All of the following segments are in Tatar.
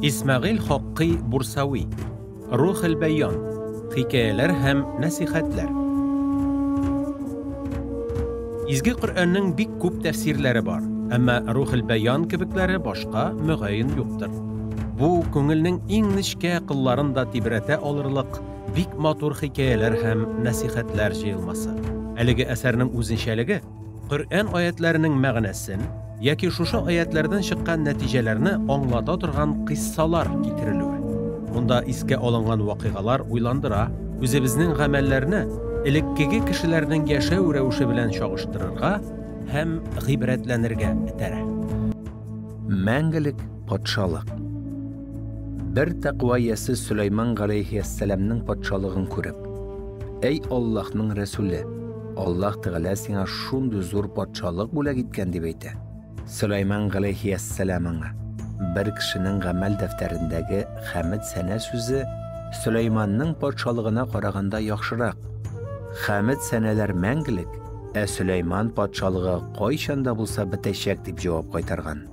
Исмәгыйль Хаккый Бурсави. Рухел-бәян. Хикәяләр һәм нәсыйхәтләр. Изге Коръәннең бик күп тәфсирләре бар, әмма Рухел-бәян кебекләре башка, мөгаен, юктыр. Бу, күңелнең иң нечкә кылларын да тибрәтә алырлык бик матур хикәяләр һәм нәсыйхәтләр җыелмасы. Әлеге әсәрнең үзенчәлеге, Коръән аятьләренең мәгънәсен яки шушы аятьләрдән чыккан нәтиҗәләрне аңлата торган кыйссалар китерелүе. Монда искә алынган вакыйгалар уйландыра, үзебезнең гамәлләрне элеккеге кешеләрнең яшәү рәвеше белән чагыштырырга һәм гыйбрәтләнергә этәрә. Мәңгелек патшалык. Бер тәкъва иясе Сөләйман галәйһиәссәламнең патшалыгын күреп, Әй Аллаһның Рәсүле, Аллаһ Тәгалә сиңа шундый зур патшалык бүләк иткән, дип әйтә. Сөләйман галәйһиәссәлам аңа, Бер кешенең гамәл дәфтәрендәге хәмед-сәнә сүзе Сөләйманның патшалыгына караганда яхшырак. Хәмед-сәнәләр мәңгелек, ә Сөләйман патшалыгы кайчан да булса бетәчәк, дип җавап кайтарган.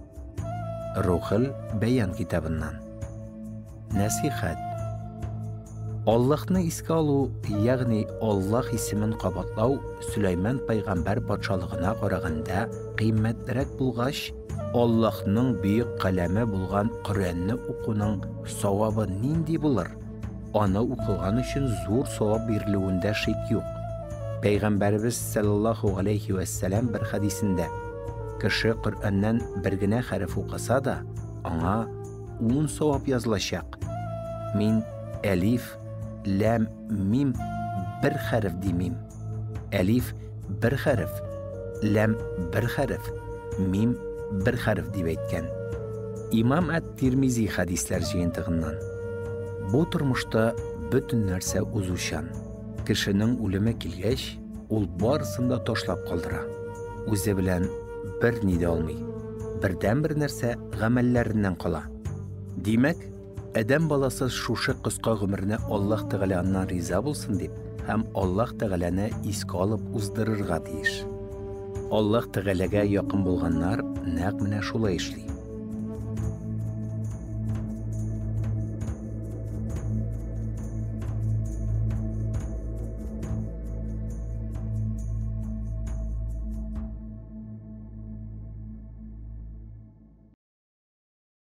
Рухел бәян китабыннан. Нәсыйхәт. Аллаһны искә алу, ягъни Аллаһ исемен кабатлау Сөләйман пәйгамбәр патшалыгына караганда кыйммәтрәк булгач, Аллаһның бөек каләме булган Коръәнне укуның савабы нинди булыр? Аны укыган өчен зур савап бирелүендә шик юк. Пәйгамбәребез саллаллаһу галәйһи вәссәлам бер хәдисендә, Кеше Коръәннән бер генә хәреф укыса да, аңа ун савап язылачак. Мин әлиф, ләм, мим бер хәреф димим. Әлиф бер хәреф, ләм бер хәреф, мим бер хәреф дип әйткән. Имам әт-Тирмизи хәдисләр җыентыгыннан. Бу тормышта бөтен нәрсә узучан. Кешенең үлеме килгәч, ул барысын да ташлап калдыра. Үзе белән берни дә алмый. Бердәнбер нәрсә гамәлләреннән кала. Димәк, адәм баласы шушы кыска гомерне Аллаһ Тәгалә аннан риза булсын дип һәм Аллаһ Тәгаләне искә алып уздырырга тиеш. Аллаһ Тәгаләгә якын булганнар нәкъ менә шулай эшли.